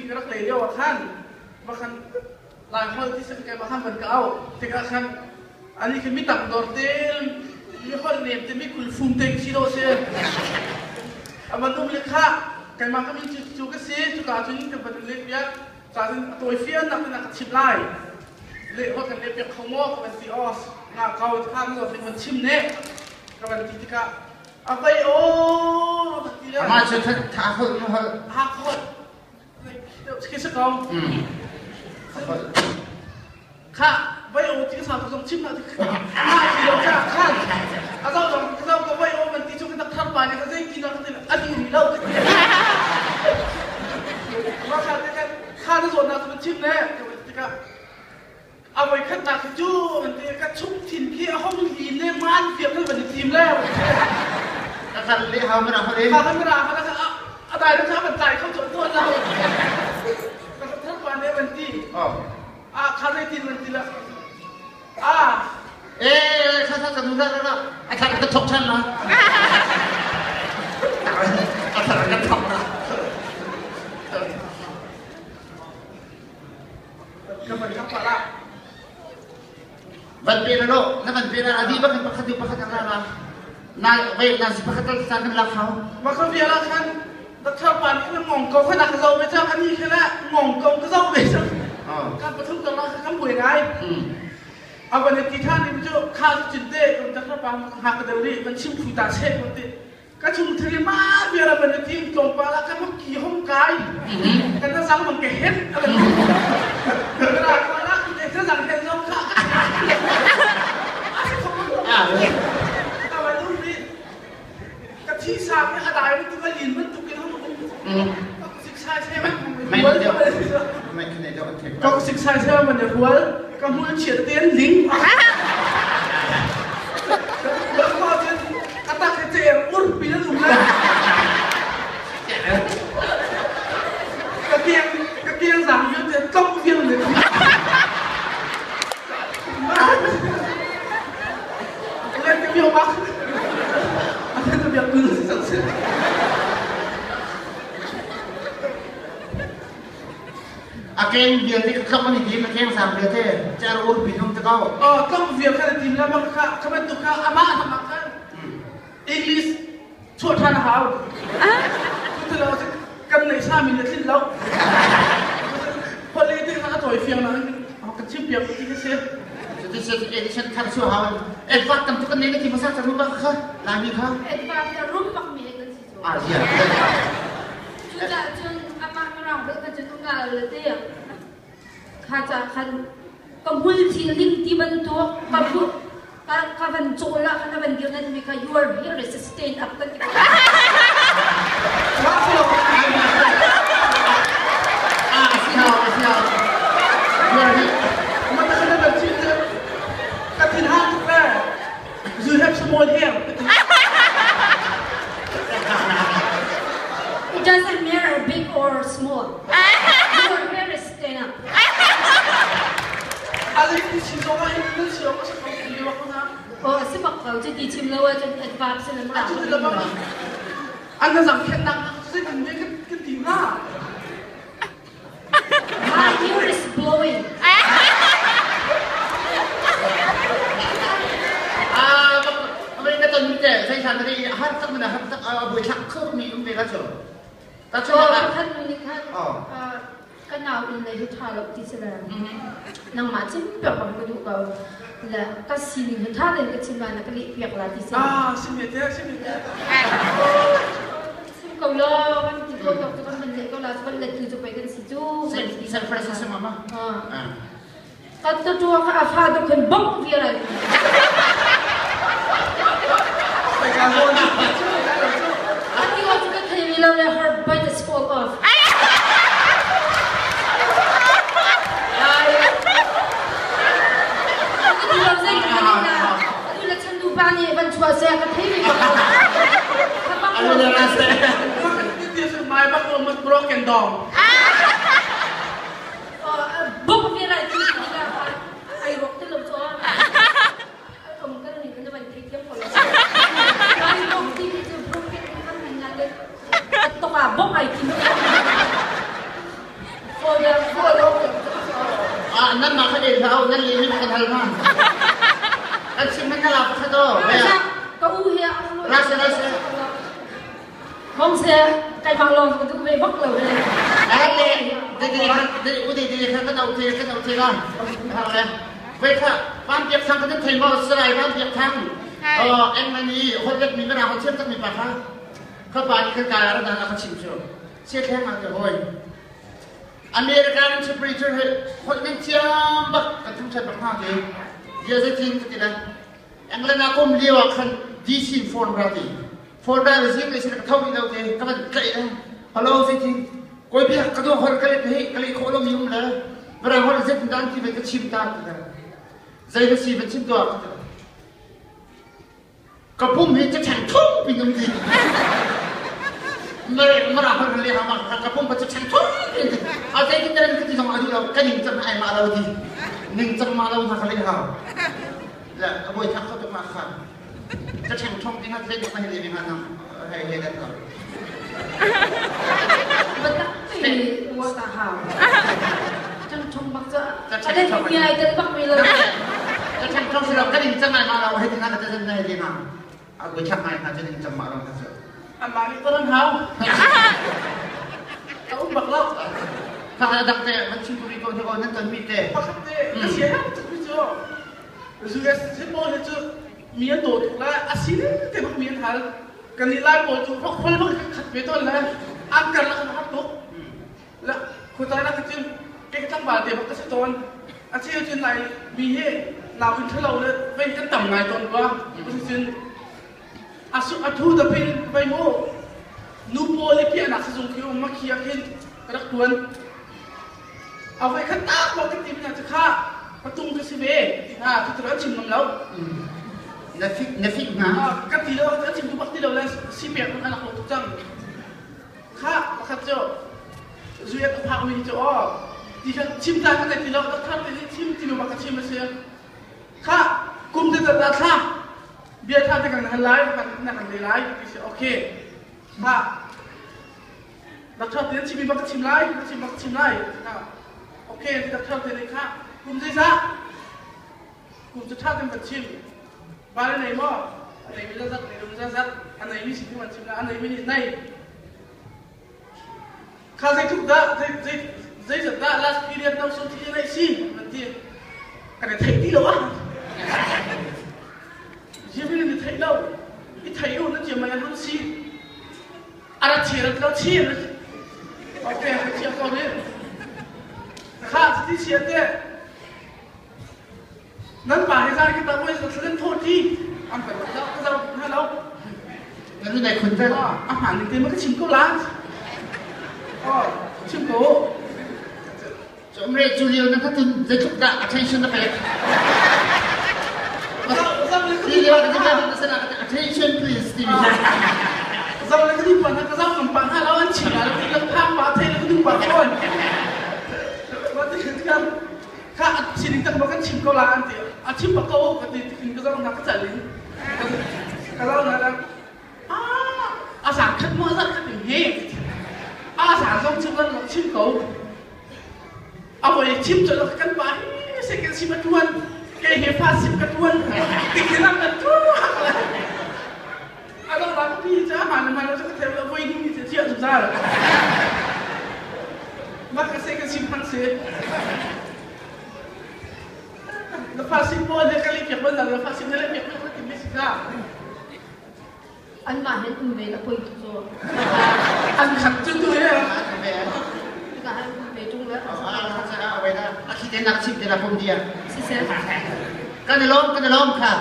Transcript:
ka rak lei lio ah khan va khan Lai holh ti sim ke va khan van ka au tikah khan ani khi mi tam dor te mi holh nem te mi kulfum te si do si a van um le kha keimah ka min cu cu ka si cuka cun ka van leh piak ca cun a tawi fian nak in a ka chim lai leh holh kan leh piak kho maw ka van ti aw nga kau kha na zawt van chim ne ka van ti tikah a vai aw ka ti le Amah cu tha holh na holh. Ha holh khi si ko. Kha vai aw ti ka sa zong chim na ti ah ti lo cha khan a zo zong ka zo ka vai aw man ti chu ka tak thar pa ne ka zei ti na ka ti a ti ri lo ma kha te kan kha na zawn na tu chim ne tikah a voi khatnak khi cu an ti ka chung thin khi a hong lin le man fiak kan van i tim le Ka kan le hau mara hore. Ka kan mara ka ka a dai le kha van tlai kho chon tuan lo. Ka thar pa ne van ti. A kha zei tin van ti la. A Eh, kha kha kan ra ra. A thar ka thok than la. A thar ka thok la. Van pe na lo, na van pe na adi bak pakhat yu pakhat ra ra. Na wei na si pakhat tal sa kan lak hau. Ma kha via la khan Doctor pa nih na ngong ko kha na ka zo ve chang ani kha la ngong ko ka zo ve chang. Kan pathum kan la kan buai ngai. Avan ti than ni cu kha cin te doctor pa ha ka deu ri van chim phu ta che kun ti Ka chung thil ma vial a van i tim tlawmpal ah kan ki hong kai. Kan na zang bang ke het a van Ka ra ko la ku te zang hen zong kha. A van um ri. Ka thi sa ke a dai bantuk a lin bantuk in hong um. Ka sik sai se man. Ka sik sai se man rual. Ka hmul chiat ten ling. A tak hi ce ur pi nan um le. Ka tiang ka tiang zang vial te tlong vial le. Len ka biak bak. A ka biak kul sang si. A keng vialte ka tlok an i tim, a keng sang vialte cer ur pin um te ko. Oh, tlok vial khan tim la bang kha kha bantuk kha amah amah khan English chuah ṭhan a hau. Cu lo kan nei sa mi na tlinh lo. Holh te kha a tawi fiang na kan chim piak ti ka si. Cuti se edition thar su hau. Advert tam tuk kan nei na ti masa cang ba kha Laimi kha. Advert na rum bak mi kan si cu. Ah, yeah. Cucaah cun amah mirang holh kha cun ungal le te kha ca khan ka hmul thi ling ti bantuk ka hmu ka ka van cawl ah khan a van dir nan mi kha you are here is a stand up kan ti Ah, si hau, si hau. You are here. Ka thin hang tuk le You have small hair. It doesn't matter big or small. Your hair is stand up. Ali ti si zong ah hin nan si awk a si ko ti bak na. Oh, si bak ko cu ti chim lo ahcun adverb si le mah. Cu ti le bak. An na zang khen nak cu kan ne kan ti na. My ear is blowing. Ah, na ton te sai san ri har tak mana har tak bui thak kho mi um ve la chu. Ta chu la. Khan nu ni khan ka nau in le hi tha lo ti se la. Nangmah chim piak bang ka duh ko. La ka sining hi tha ten ka chim la na ka leh piak la ti se. Ah, sim te sim te. Sim ko law kan ti ko tok cu kan van leh ko la kan let tu cu pei kan si cu. San Francisco mama. Kan tu tu ka a fa tu khan bong vial ai. Ati wa cu ka thei mi lo le her bite is fall off. Ka ti lo zei ka thei la. Atu le chan nu pa nih van chuah seh ka thei mi ko. My back was broken down. Buk mi rai ti ti ai rok te lo cho. Om kan ni kan van thei thiam ko lo. Ai rok ti ti chu broken kan man na le tok a bok ai ti. Ah, nan mah kha el hlah nan le mi kan hal hna. Kan chim man na la pakhat o. Ka u he Rasa rasa. Hong se kai bang long ka duh ve bak lo he. Ai le de de de u de de kha kan au the kan au the la. Ha le. Ve kha van piak thang kan thei mo sarai van piak thang. Oh, eng mani hot let mi mana hot chem tak mi pa kha. Kha pa ni kan ka ra na ka chim chu. Se thleng ang ke hoi. American temperature he holh nan thiam bak kan thangṭhat bak hna ti bia zeitin ka ti le England ah kum lio ah khan DC phone ra ti phone ra le zing le sin ka tho rih lo te ka van tlaih le hello zeitin kawi bia ka do holh ka let hi ka leh khawh lo mi um le mirang holh zeitin dan ti ve ka chim ta ti zei na si van chim tuah ka ti Ka pum hi cacheng thum pin um ti. Mara hol le ha ma ka pum pa cacheng thum pin ti. A zei tin taran ka ti zong a duh lo ka ning cang ai ma lo ti. Ning cang ma lo na ka le ha. La a boi thak kho tuk ma kha. Cacheng thum ti na tle ma he le ma nang he he dat lo. Batak ti wa ta ha. Cang thum bak cha. A den mi ai tel bak mi lo. Cacheng thum si lo ka ning cang ai ma lo he ti na ka chan na he le ma. A boi thak ngai ha ning cang ma lo ka chu. Amah nih taran hau. Ka um bak lo. Kha dak te man chim puri ko ko nan ton mi te. Pakhat te ka sia ha tuk mi cu. US mo he cu mi an daw tuk la a si te bak mi an hal. Kan i lai pawl cu rokhol bak khat ve ton le an karlak an har tuk. La khuatai nak cun ke tlangval te bak ka si tawn. A cheu cun lai mi hi nau in thalo le vei kan tam ngai tawn rua. Cun a su a thu da pin vei mu nu pawl i piahnak sizung khi um makhi ah khin ka rak tuan. A voi khat tak bak kan ti mi hna cu kha patung ka si ve ti hna cu tu an chim ngam lo. Na fik na fik hna. Kan ti lo an chim tu bak ti lo le si pek an lak lo tuk cang. Kha pakhat cu zuet a phak mi cu aw ti kha chim ta ka ti lo doctor te nih chim ti ma ka chim a si. Kha kum te ta thla bia tha te kan hal lai kan na kan le lai ti si okay. Kha Doctor te chim bak ka chim lai ka chim bak chim lai okay doctor te nih kha kum zeizah kum cu tha ten kan chim ba le nei maw a nei mi zat nei mi zat a nei mi si kan chim la a nei mi nih nei kha zei tluk dah zei zei zei zat dah last period nang so thi nei si an ti kan i theih ti lo ah Jimin ni theih lo i thei u na chiam mai an si A rak chir an lo chir. Okay, ka chia ko ni. Kha ti chia te. Nan pa he zai kita moi sa tho ti. An kan lo ka zau na lo. Nan nu dai khun te. A hman ning te ma ka chim ko la. Oh, chim ko. Cumre cu lio na ka tun zeitluk dah attention na pek. Lio na ka tun attention please ti mi. Zau le ka duh pa na ka zau kan pa hna lo an chim la lo phang pa thei le ka duh pa kon. Ma ti kan kha a sining tak ma kan chim ko la an ti a chim pa ko ka ti kin ka zau na ka chalin ka zau na la a sa khat mo za khat in he a sa zong chim lan lo chim ko A voi chim cu kan pa hi second sim a tuan kei he fa sim ka tuan ti lam na tu a dong la pi cha ma na ma na ka theu la voi ni ni chia zungzal ma ka second sim hang se na fa sim po le ka le piak ban na fa sim le piak ban ti mi si ka Anmah hen um ve la poi tuk cu. An khat cu tu he. Ka han um ve tung le. A khi te nak chim te la pom dia. Siseh. Kan i lawm kan i lawm kha.